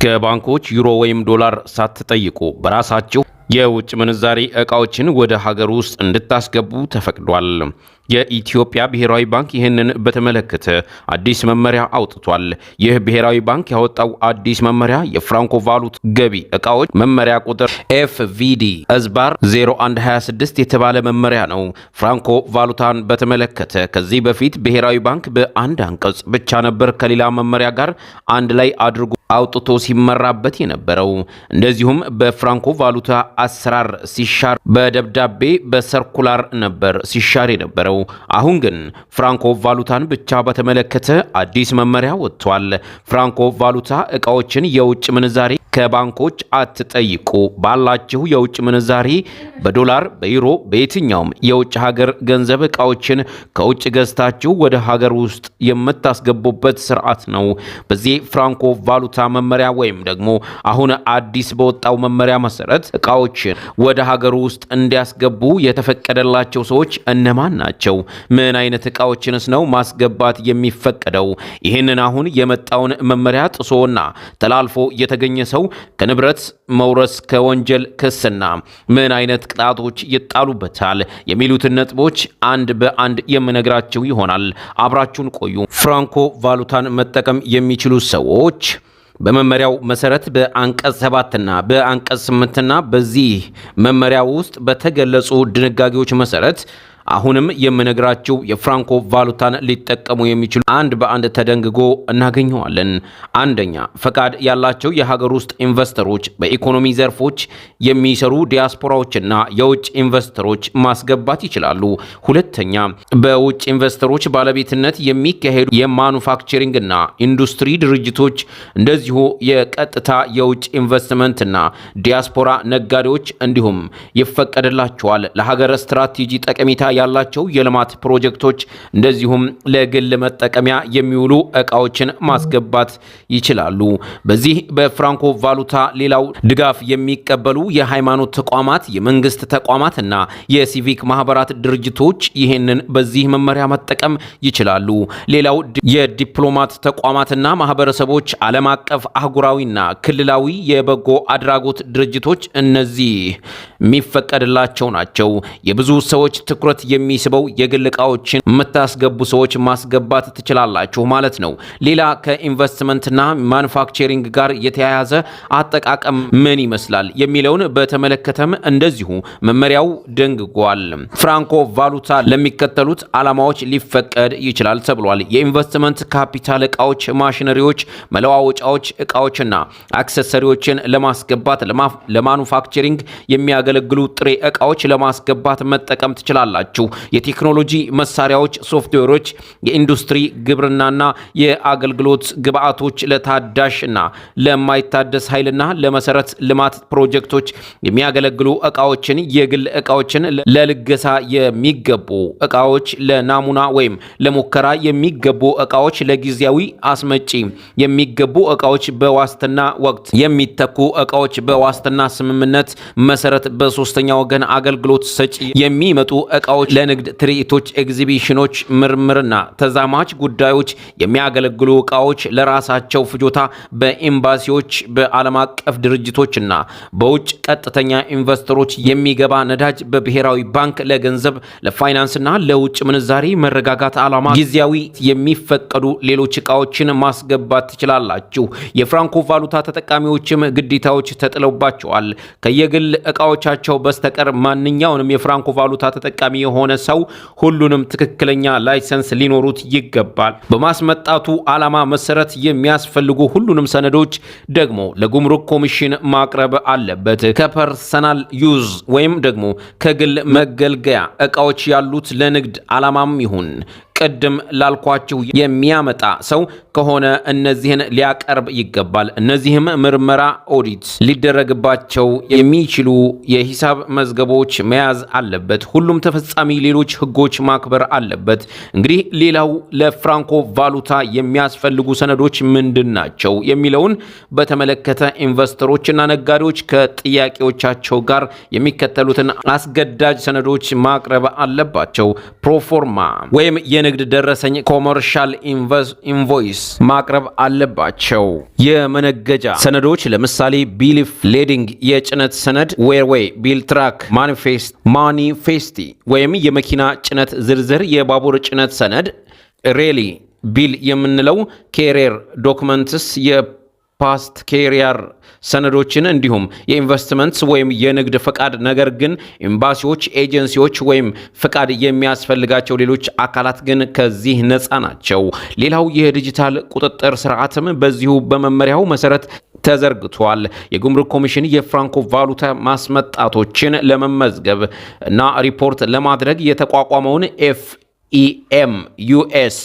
ከባንኮች ዩሮ ወይም ዶላር ሳትጠይቁ በራሳችሁ የውጭ ምንዛሪ ዕቃዎችን ወደ ሀገር ውስጥ እንድታስገቡ ተፈቅዷል። የኢትዮጵያ ብሔራዊ ባንክ ይህንን በተመለከተ አዲስ መመሪያ አውጥቷል። ይህ ብሔራዊ ባንክ ያወጣው አዲስ መመሪያ የፍራንኮ ቫሉት ገቢ ዕቃዎች መመሪያ ቁጥር FVD /0126 የተባለ መመሪያ ነው። ፍራንኮ ቫሉታን በተመለከተ ከዚህ በፊት ብሔራዊ ባንክ በአንድ አንቀጽ ብቻ ነበር ከሌላ መመሪያ ጋር አንድ ላይ አድርጎ አውጥቶ ሲመራበት የነበረው። እንደዚሁም በፍራንኮ ቫሉታ አሰራር ሲሻር በደብዳቤ በ circular ነበር ሲሻር የነበረው። አሁን ግን ፍራንኮ ቫሉታን ብቻ በተመለከተ አዲስ መመሪያ ወጥቷል። ፍራንኮ ቫሉታ ዕቃዎችን የውጭ ምንዛሬ ከባንኮች አትጠይቁ። ባላችሁ የውጭ ምንዛሬ በዶላር፣ በዩሮ፣ በየትኛውም የውጭ ሀገር ገንዘብ ዕቃዎችን ከውጭ ገዝታችሁ ወደ ሀገር ውስጥ የምታስገቡበት ስርዓት ነው። በዚህ ፍራንኮ ቫሉታ መመሪያ ወይም ደግሞ አሁን አዲስ በወጣው መመሪያ መሰረት ዕቃዎችን ወደ ሀገር ውስጥ እንዲያስገቡ የተፈቀደላቸው ሰዎች እነማን ናቸው? ምን አይነት ዕቃዎችንስ ነው ማስገባት የሚፈቀደው? ይህንን አሁን የመጣውን መመሪያ ጥሶና ተላልፎ የተገኘ ሰው ከንብረት መውረስ፣ ከወንጀል ክስና ምን አይነት ቅጣቶች ይጣሉበታል የሚሉትን ነጥቦች አንድ በአንድ የምነግራችሁ ይሆናል። አብራችሁን ቆዩ። ፍራንኮ ቫሉታን መጠቀም የሚችሉ ሰዎች በመመሪያው መሰረት በአንቀጽ 7ና በአንቀጽ 8ና በዚህ መመሪያ ውስጥ በተገለጹ ድንጋጌዎች መሰረት አሁንም የምነግራችሁ የፍራንኮ ቫሉታን ሊጠቀሙ የሚችሉ አንድ በአንድ ተደንግጎ እናገኘዋለን። አንደኛ፣ ፈቃድ ያላቸው የሀገር ውስጥ ኢንቨስተሮች፣ በኢኮኖሚ ዘርፎች የሚሰሩ ዲያስፖራዎችና የውጭ ኢንቨስተሮች ማስገባት ይችላሉ። ሁለተኛ፣ በውጭ ኢንቨስተሮች ባለቤትነት የሚካሄዱ የማኑፋክቸሪንግና ኢንዱስትሪ ድርጅቶች፣ እንደዚሁ የቀጥታ የውጭ ኢንቨስትመንትና ዲያስፖራ ነጋዴዎች እንዲሁም ይፈቀድላቸዋል። ለሀገር ስትራቴጂ ጠቀሜታ ያላቸው የልማት ፕሮጀክቶች እንደዚሁም ለግል መጠቀሚያ የሚውሉ እቃዎችን ማስገባት ይችላሉ። በዚህ በፍራንኮ ቫሉታ ሌላው ድጋፍ የሚቀበሉ የሃይማኖት ተቋማት፣ የመንግስት ተቋማት እና የሲቪክ ማህበራት ድርጅቶች ይህንን በዚህ መመሪያ መጠቀም ይችላሉ። ሌላው የዲፕሎማት ተቋማትና ማህበረሰቦች፣ ዓለም አቀፍ አህጉራዊና ክልላዊ የበጎ አድራጎት ድርጅቶች እነዚህ የሚፈቀድላቸው ናቸው። የብዙ ሰዎች ትኩረት የሚስበው የግል እቃዎችን የምታስገቡ ሰዎች ማስገባት ትችላላችሁ ማለት ነው። ሌላ ከኢንቨስትመንትና ማኑፋክቸሪንግ ጋር የተያያዘ አጠቃቀም ምን ይመስላል የሚለውን በተመለከተም እንደዚሁ መመሪያው ደንግጓል። ፍራንኮ ቫሉታ ለሚከተሉት ዓላማዎች ሊፈቀድ ይችላል ተብሏል። የኢንቨስትመንት ካፒታል እቃዎች፣ ማሽነሪዎች፣ መለዋወጫዎች፣ እቃዎችና accessory ዎችን ለማስገባት፣ ለማኑፋክቸሪንግ የሚያገለግሉ ጥሬ እቃዎች ለማስገባት መጠቀም ትችላላችሁ። የቴክኖሎጂ መሳሪያዎች፣ ሶፍትዌሮች፣ የኢንዱስትሪ ግብርናና የአገልግሎት ግብአቶች፣ ለታዳሽ እና ለማይታደስ ኃይልና ለመሰረት ልማት ፕሮጀክቶች የሚያገለግሉ እቃዎችን፣ የግል እቃዎችን፣ ለልገሳ የሚገቡ እቃዎች፣ ለናሙና ወይም ለሙከራ የሚገቡ እቃዎች፣ ለጊዜያዊ አስመጪ የሚገቡ እቃዎች፣ በዋስትና ወቅት የሚተኩ እቃዎች፣ በዋስትና ስምምነት መሰረት በሶስተኛ ወገን አገልግሎት ሰጪ የሚመጡ እቃዎች፣ ለንግድ ትርኢቶች፣ ኤግዚቢሽኖች፣ ምርምርና ተዛማች ጉዳዮች የሚያገለግሉ እቃዎች፣ ለራሳቸው ፍጆታ በኤምባሲዎች፣ በዓለም አቀፍ ድርጅቶችና በውጭ ቀጥተኛ ኢንቨስተሮች የሚገባ ነዳጅ፣ በብሔራዊ ባንክ ለገንዘብ ለፋይናንስና ለውጭ ምንዛሪ መረጋጋት ዓላማ ጊዜያዊ የሚፈቀዱ ሌሎች እቃዎችን ማስገባት ትችላላችሁ። የፍራንኮ ቫሉታ ተጠቃሚዎችም ግዴታዎች ተጥለውባቸዋል። ከየግል እቃዎቻቸው በስተቀር ማንኛውንም የፍራንኮ ቫሉታ ተጠቃሚ የሆነ ሰው ሁሉንም ትክክለኛ license ሊኖሩት ይገባል። በማስመጣቱ ዓላማ መሰረት የሚያስፈልጉ ሁሉንም ሰነዶች ደግሞ ለጉምሩክ ኮሚሽን ማቅረብ አለበት። ከ personal use ወይም ደግሞ ከግል መገልገያ እቃዎች ያሉት ለንግድ ዓላማም ይሁን ቅድም ላልኳችሁ የሚያመጣ ሰው ከሆነ እነዚህን ሊያቀርብ ይገባል። እነዚህም ምርመራ፣ ኦዲት ሊደረግባቸው የሚችሉ የሂሳብ መዝገቦች መያዝ አለበት። ሁሉም ተፈጻሚ ሌሎች ሕጎች ማክበር አለበት። እንግዲህ ሌላው ለፍራንኮ ቫሉታ የሚያስፈልጉ ሰነዶች ምንድን ናቸው የሚለውን በተመለከተ ኢንቨስተሮችና ነጋዴዎች ከጥያቄዎቻቸው ጋር የሚከተሉትን አስገዳጅ ሰነዶች ማቅረብ አለባቸው። ፕሮፎርማ ወይም የንግድ የንግድ ደረሰኝ commercial invoice ማቅረብ አለባቸው። የመነገጃ ሰነዶች ለምሳሌ bill of lading፣ የጭነት ሰነድ፣ airway bill፣ truck manifest ወይም የመኪና ጭነት ዝርዝር፣ የባቡር ጭነት ሰነድ፣ rail bill የምንለው፣ carrier documents፣ የ post carrier ሰነዶችን እንዲሁም የኢንቨስትመንት ወይም የንግድ ፈቃድ። ነገር ግን ኤምባሲዎች፣ ኤጀንሲዎች ወይም ፈቃድ የሚያስፈልጋቸው ሌሎች አካላት ግን ከዚህ ነፃ ናቸው። ሌላው የዲጂታል ቁጥጥር ስርዓትም በዚሁ በመመሪያው መሰረት ተዘርግቷል። የጉምሩክ ኮሚሽን የፍራንኮ ቫሉታ ማስመጣቶችን ለመመዝገብ እና ሪፖርት ለማድረግ የተቋቋመውን FEMUS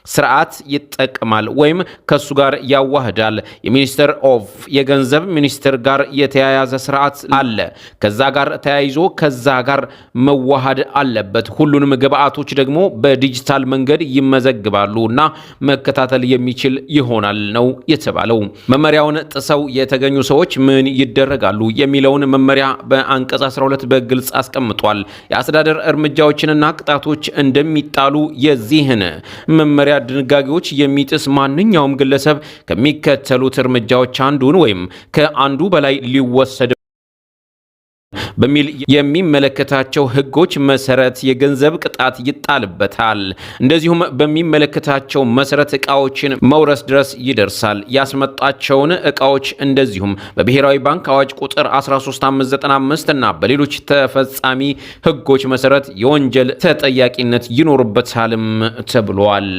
ስርዓት ይጠቀማል ወይም ከሱ ጋር ያዋህዳል። የ Minister of የገንዘብ ሚኒስቴር ጋር የተያያዘ ስርዓት አለ። ከዛ ጋር ተያይዞ ከዛ ጋር መዋሃድ አለበት። ሁሉንም ግብአቶች ደግሞ በዲጂታል መንገድ ይመዘግባሉ እና መከታተል የሚችል ይሆናል ነው የተባለው። መመሪያውን ጥሰው የተገኙ ሰዎች ምን ይደረጋሉ የሚለውን መመሪያ በአንቀጽ 12 በግልጽ አስቀምጧል። የአስተዳደር እርምጃዎችንና ቅጣቶች እንደሚጣሉ የዚህን መመሪያ ድንጋጌዎች የሚጥስ ማንኛውም ግለሰብ ከሚከተሉት እርምጃዎች አንዱን ወይም ከአንዱ በላይ ሊወሰድ በሚል የሚመለከታቸው ሕጎች መሰረት የገንዘብ ቅጣት ይጣልበታል። እንደዚሁም በሚመለከታቸው መሰረት እቃዎችን መውረስ ድረስ ይደርሳል። ያስመጣቸውን እቃዎች እንደዚሁም በብሔራዊ ባንክ አዋጅ ቁጥር 13595 እና በሌሎች ተፈጻሚ ሕጎች መሰረት የወንጀል ተጠያቂነት ይኖርበታልም ተብሏል።